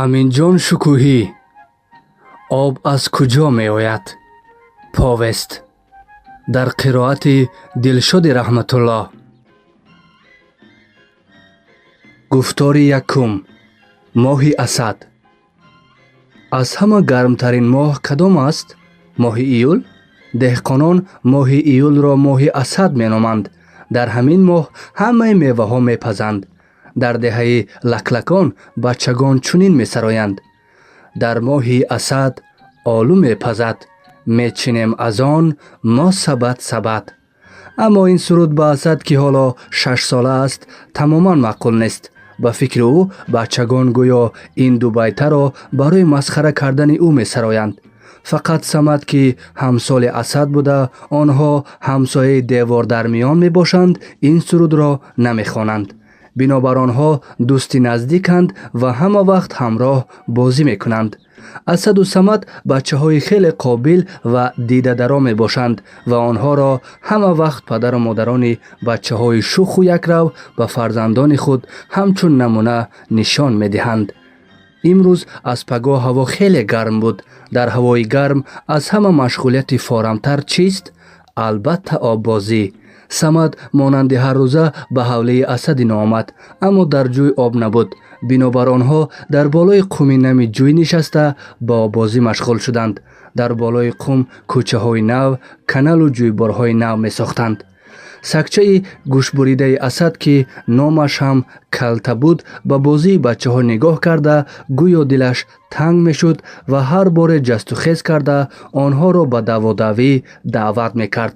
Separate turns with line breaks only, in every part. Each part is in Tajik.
Аминҷон Шукӯҳӣ. Об аз куҷо меояд? Повесть дар қироати Дилшоди Раҳматуллоҳ. Гуфтори якум. Моҳи асад. Аз ҳама гармтарин моҳ кадом аст? Моҳи июл? Деҳқонон моҳи июлро моҳи асад меноманд. Дар ҳамин моҳ ҳамаи меваҳо мепазанд. Дар деҳаи Лаклакон бачагон чунин месароянд: дар моҳи асад олу мепазад, мечинем аз он мо сабад сабад. Аммо ин суруд ба Асад, ки ҳоло 6-сола аст, тамоман маъқул нест. Ба фикри ӯ, бачагон гӯё ин ду байтаро барои масхара кардани ӯ месароянд. Фақат Самад, ки ҳамсоли Асад буда, онҳо ҳамсояи девордармиён мебошанд, ин сурудро намехонанд. Бинобар онҳо дӯсти наздиканд ва ҳама вақт ҳамроҳ бозӣ мекунанд. Асаду Самад бачаҳои хеле қобил ва дидадаро мебошанд ва онҳоро ҳама вақт падару модарони бачаҳои шуху якрав ба фарзандони худ ҳамчун намуна нишон медиҳанд. Имрӯз аз пагоҳ ҳаво хеле гарм буд. Дар ҳавои гарм аз ҳама машғулияти форамтар чист? Албатта, оббозӣ. Самад монанди ҳаррӯза ба ҳавлии Асади омад, аммо дар ҷӯй об набуд. Бинобар онҳо дар болои қуми нами ҷӯй нишаста, ба оббозӣ машғул шуданд. Дар болои қум кӯчаҳои нав, каналу ҷӯйборҳои нав месохтанд. Сагчаи гӯшбуридаи Асад, ки номаш ҳам Калта буд, ба бозии бачаҳо нигоҳ карда, гӯё дилаш танг мешуд ва ҳар боре ҷастухез карда, онҳоро ба даводавӣ даъват мекард.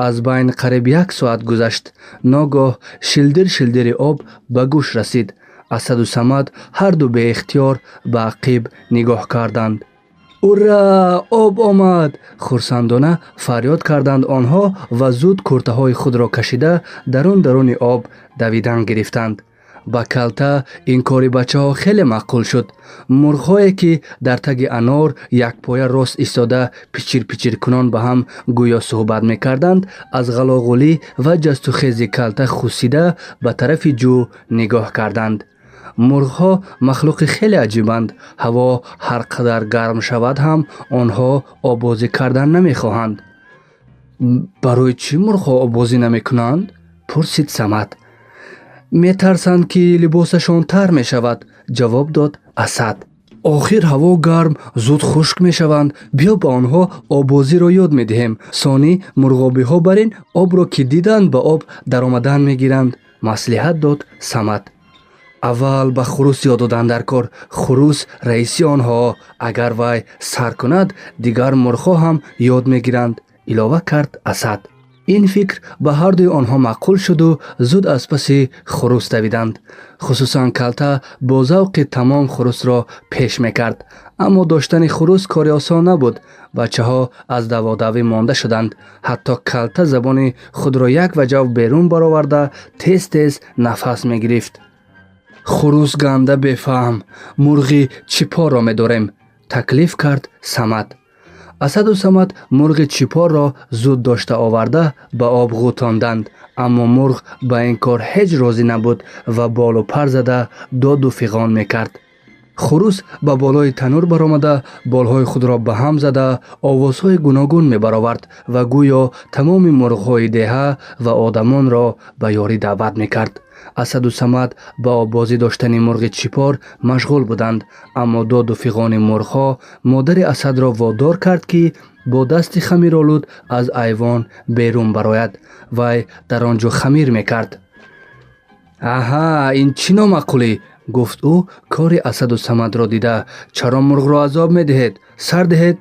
Аз байн қариб як соат гузашт. Ногоҳ шилдир шилдири об ба гӯш расид. Асаду Самад ҳарду беихтиёр ба ақиб нигоҳ карданд. «Ура, об омад!» хурсандона фарёд карданд онҳо ва зуд куртаҳои худро кашида, дарун даруни об давидан гирифтанд. Ба Калта ин кори бачаҳо хеле маъқул шуд. Мурғҳое, ки дар таги анор якпоя рост истода, пичирпичиркунон ба ҳам гӯё суҳбат мекарданд, аз ғалоғулӣ ва ҷастухези Калта хусида, ба тарафи ҷӯ нигоҳ карданд. Мурғҳо махлуқи хеле аҷибанд. Ҳаво ҳар қадар гарм шавад ҳам, онҳо оббозӣ кардан намехоҳанд. «Барои чӣ мурғҳо оббозӣ намекунанд?» пурсид Самад. «Метарсанд, ки либосашон тар мешавад», ҷавоб дод Асад. «Охир ҳаво гарм, зуд хушк мешаванд. Биё, ба онҳо оббозиро ёд медиҳем. Сонӣ мурғобиҳо бар ин обро ки диданд, ба об даромадан мегиранд», маслиҳат дод Самад. «Аввал ба хурус ёд додан дар кор. Хурус раиси онҳо. Агар вай сар кунад, дигар мурғҳо ҳам ёд мегиранд», илова кард Асад. Ин фикр ба ҳардуи онҳо маъқул шуду зуд аз паси хурус давиданд. Хусусан Калта бо завқи тамом хурусро пеш мекард. Аммо доштани хурус кори осон набуд. Бачаҳо аз даводавӣ монда шуданд. Ҳатто Калта забони худро як ваҷав берун бароварда, тез тез нафас мегирифт. «Хурус ганда бефаҳм, мурғи чипорро медорем», таклиф кард Самад. Асаду Самад мурғи чипорро зуд дошта оварда, ба об ғӯтонданд. Аммо мурғ ба ин кор ҳеҷ розӣ набуд ва болу пар зада, доду фиғон мекард. Хурус ба болои танур баромада, болҳои худро ба ҳам зада, овозҳои гуногун мебаровард ва гӯё тамоми мурғҳои деҳа ва одамонро ба ёрӣ даъват мекард. Асаду Самад ба оббозӣ доштани мурғи чипор машғул буданд, аммо доду фиғони мурғҳо модари Асадро водор кард, ки бо дасти хамиролуд аз айвон берун барояд. Вай дар он ҷо хамир мекард. «Аҳа, ин чӣ номаъқулӣ?» гуфт ӯ, кори Асаду Самадро дида. «Чаро мурғро азоб медиҳед? Сар диҳед!»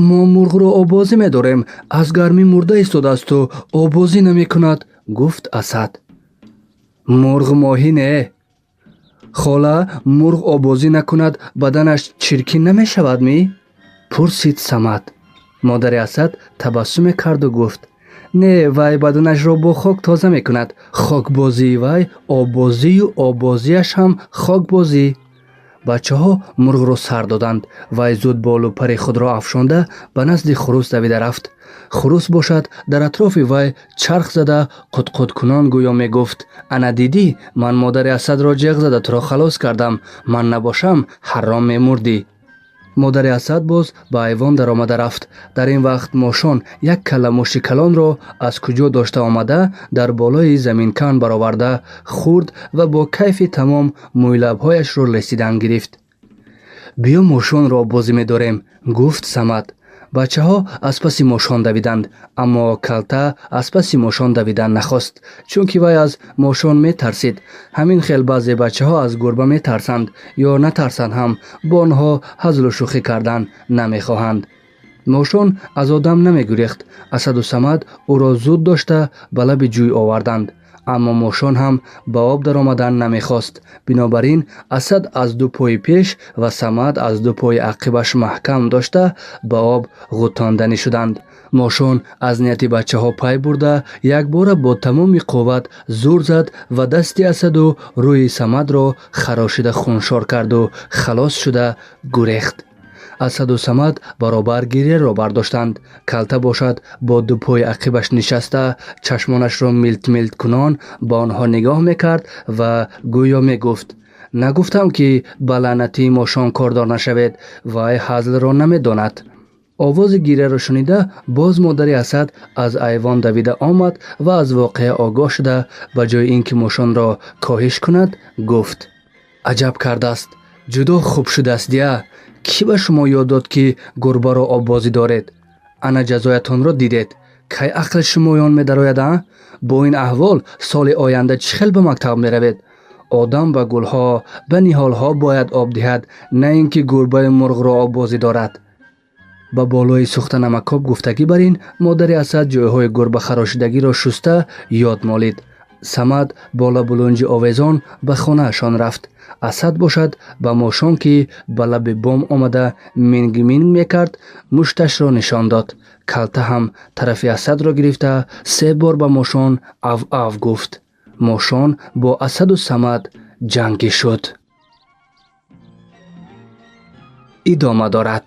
«Мо мурғро оббозӣ медорем. Аз гармӣ мурда истодаасту оббозӣ намекунад», гуфт Асад. «Мурғ моҳӣ не, хола. Мурғ оббозӣ накунад, баданаш чиркин намешавад ми?» пурсид Самад. Модари Асад табассуме карду гуфт: «Не, вай баданашро бо хок тоза мекунад. Хокбозии вай оббозию оббозиаш ҳам хокбозӣ». Бачаҳо мурғро сар доданд. Вай зуд болу пари худро афшонда, ба назди хурус давида рафт. Хурус бошад, дар атрофи вай чарх зада, қутқуткунон гӯё мегуфт: «Ана дидӣ, ман модари Асадро ҷеғ зада туро халос кардам. Ман набошам, ҳарром мемурдӣ». Модари Асад боз ба айвон даромада рафт. Дар ин вақт Мошон як калла муши калонро аз куҷо дошта омада, дар болои заминкан бароварда хӯрд ва бо кайфи тамом мӯйлабҳояшро лесидан гирифт. «Биё, Мошонро бозӣ медорем», гуфт Самад. Бачаҳо аз паси Мошон давиданд, аммо Калта аз паси Мошон давидан нахост, чунки вай аз Мошон метарсид. Ҳамин хел баъзе бачаҳо аз гурба метарсанд ё натарсанд ҳам, бо онҳо ҳазлу шӯхӣ кардан намехоҳанд. Мошон аз одам намегурехт. Асаду Самад ӯро зуд дошта, ба лаби ҷӯй оварданд, аммо Мошон ҳам ба об даромадан намехост. Бинобар ин Асад аз ду пои пеш ва Самад аз ду пои ақибаш маҳкам дошта, ба об ғӯтонданӣ шуданд. Мошон аз нияти бачаҳо пай бурда, якбора бо тамоми қувват зур зад ва дасти Асаду рӯи Самадро харошида хуншор карду халос шуда гурехт. Асаду Самад баробар гиряро бардоштанд. Калта бошад, бо ду пои ақибаш нишаста, чашмонашро милт-милт кунон ба онҳо нигоҳ мекард ва гӯё мегуфт: «Нагуфтам, ки ба лаънатии Мошон кордор нашавед, вай ҳазлро намедонад». Овози гиряро шунида, боз модари Асад аз айвон давида омад ва аз воқеа огоҳ шуда, ба ҷои ин ки Мошонро коҳиш кунад, гуфт: «Аҷаб кардааст, ҷудо хуб шудааст дия. Кӣ ба шумо ёд дод, ки гурбаро оббозӣ доред? Ана ҷазоятонро дидед. Кай ақли шумоён медарояд, а? Бо ин аҳвол соли оянда чӣ хел ба мактаб меравед? Одам ба гулҳо, ба ниҳолҳо бояд об диҳад, на ин ки гурбаю мурғро оббозӣ дорад». Ба болои сӯхта намакоб гуфтагӣ бар ин, модари Асад ҷойҳои гурбахарошидагиро шуста ёд молид. Самад бо лабулунҷи овезон ба хонаашон рафт. Асад бошад, ба Мошон, ки ба лаби бом омада минг-минг мекард, мушташро нишон дод. Калта ҳам тарафи Асадро гирифта, се бор ба Мошон ав-ав гуфт. Мошон бо Асаду Самад ҷангӣ шуд. Идома дорад.